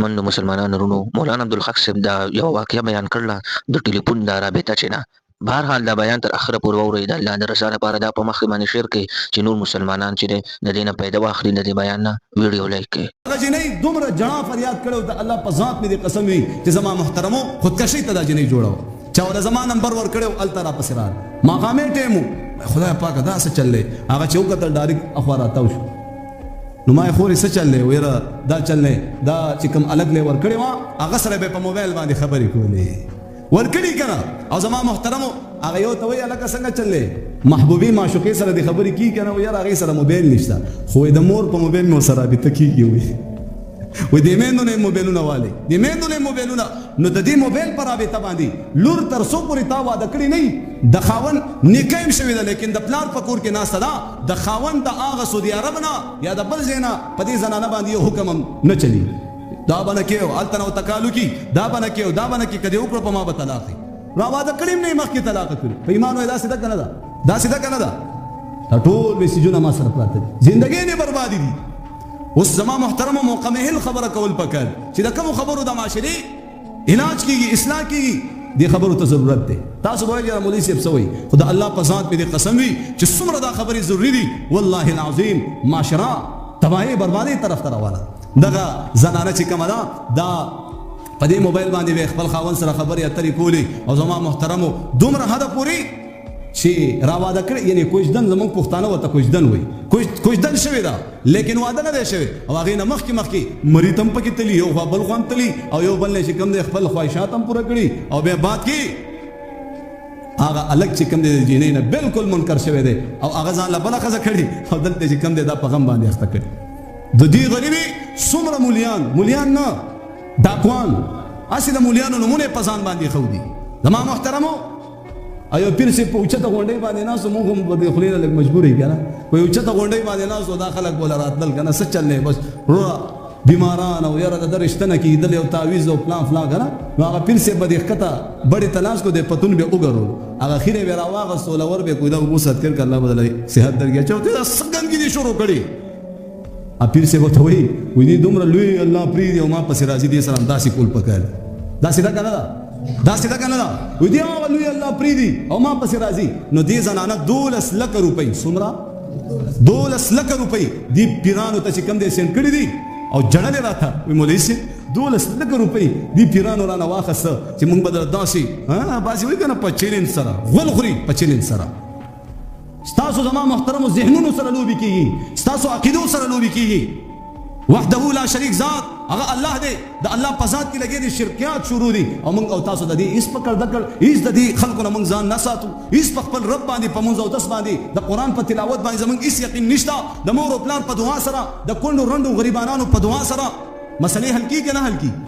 عزتمندو مسلمانانو ورونو، مولانا عبدالحق صاحب دا یوه واقعه بیان کړله د ټلیفون دا رابطه چې ده. بهرحال دا بیان تر اخره پورې واورئ، د الله د رضا لپاره دا په مخ باندې شیر کړئ چې نور مسلمانان چې دی د دې نه پیده واخلي، د دې بیان نه ویډیو لایک کړئ. هغه جینۍ دومره ژړا فریاد کړی و، د الله په ذات مې دې قسم وي چې زما محترمو خودکشۍ ته دا جینۍ جوړه وه، چا وله زما نمبر ورکړی و، هلته راپسې راغله، ماښامی ټایم و، خدای پاکه دا څه چل دی؟ هغه چې وکتل ډاریک اخوا راتاو شو، نو ما یې خورې څه چل دی؟ ویره دا چل دی، دا چې کوم هلک له یې ورکړې وه هغه سره به یې په موبایل باندې خبرې کولې، ورکړي که نه؟ او زما محترمو هغه یو ته وایي هلکه څنګه چل دی، محبوبې معشوقې سره دې خبرې کېږي که نه؟ وایي یاره هغې سره موبایل نشته، خو وایي د مور په موبایل مې ورسره رابطه کېږي، وایي وایي د میندو نه یې موبایلونه والي، د میندو نه یې موبایلونه. نو د دې موبایل په رابطه باندې لور تر څو پورې تا واده کړې نه وي، د خاوند نیکه هم شوې ده لیکن د پلار په کور کې ناسته ده، د خاوند د هغه سعودي عرب نه یا د بل ځای نه په دې زنانه باندې یو حکم هم نه چلېږي. دا به نه کوې، هلته نه ورته کال وکړي، دا به نه کوې، دا به نه کوې، که دې وکړو په ما به طلاق وي. را واده کړې هم نه یې مخکې طلاق کړي. په ایمان وایي داسې ده که نه ده؟ داسې ده که نه ده؟ دا ټول میسجونه ما سره پراته دي، زندګۍ مې بربادې دي. اوس زما محترمو موقع مهل خبره کول پکار چې د کومو خبرو د معاشرې علاج کېږي، اصلاح کېږي، دې خبرو ته ضرورت دی. تاسو به وایئ یاره مولوي صاحب څه وایي، خو د الله په ذات مې دې قسم وي چې څومره دا خبرې ضروري دي، والله العظیم معاشره تباهۍ بربادۍ طرف ته روانه ده. دغه زنانه چې کومه ده دا په دې موبایل باندې به خپل خاوند سره خبرې اترې کولې، او زما محترمو دومره حده پورې چې را واده کړی، یعنې کوژدن، زموږ پښتانه ورته کوژدن وایي، کوژدن شوې ده لیکن واده نه دی شوی، او هغې نه مخکې مخکې مري ته هم پکې تلي، یو خوا بل خوا هم تلي، او یو بل نه چې کوم دی خپل خواهشات هم پوره کړي، او بیا بعد کې هغه هلک چې کوم دی د جینۍ نه بالکل منکر شوی دی، او هغه ځان له بله ښځه کړې، او دلته چې کوم دی دا په غم باندې اخته کړي. د دې غریبې څومره مولیان، مولیان نه ډاکوان، هسې د مولیانو نومونه یې په ځان باندې ښودي. زما محترمو ایو پیر صاحب په اوچته غونډۍ باندې ناست و، موږ هم په دې خولې نه لږ مجبور یې که نه، په یو اوچته غونډۍ باندې ناست و، دا خلک به له راتلل که نه، څه چل دی بس وروره بیماران او یاره د ده رشته نه کېدلی او تعویذ او فلان فلان که نه. نو هغه پیر صاحب به دې ښکته بډې ته ناست کړو، د پتون به یې وګرولو، هغه خیرې به یې راواغستو، له ور به یې کړو، دا اوبو صدقه کړه، الله به درله صحت درکړي. اچھا ته دا څه ګندګي دې شروع کړې؟ پیر صاحب ورته وایي، وایي دې دومره لوی الله پرېږدي او ما پسې راځي، دې سره همداسې کول پکار دي. داسې ده که نه ده؟ داسې ده که نه ده؟ وایي دې هغه لوی الله پرېږدي او ما پسې راځي. نو دې زنانه 12 لکه روپۍ، څومره؟ 12 لکه روپۍ دې پیرانو ته چې کوم دی سینډ کړي دي، او ژړلې راته وایي مولوي صاحب 12 لکه روپۍ دې پیرانو رانه واخیسته چې موږ به درته داسې، بعضې وایي که نه په چیلنج سره غول خوري، په چیلنج سره ستاسو زما محترمو ذهنونو سره لوبې کېږي، ستاسو عقیدو سره لوبې کېږي. وحده لا شریک ذات هغه الله دی، د الله په ذات کې لګې دي شرکیات شروع دي، او موږ او تاسو د دې هیڅ په کړ دکړ، هیڅ د دې خلکو نه موږ ځان نه ساتو، هیڅ په خپل رب باندې په مونځ او دس باندې د قرآن په تلاوت باندې زموږ هیڅ یقین نشته. د مور او پلار په دعا سره، د کونډو رنډو غریبانانو په دعا سره مسلې حل کېږي که نه حل کېږي؟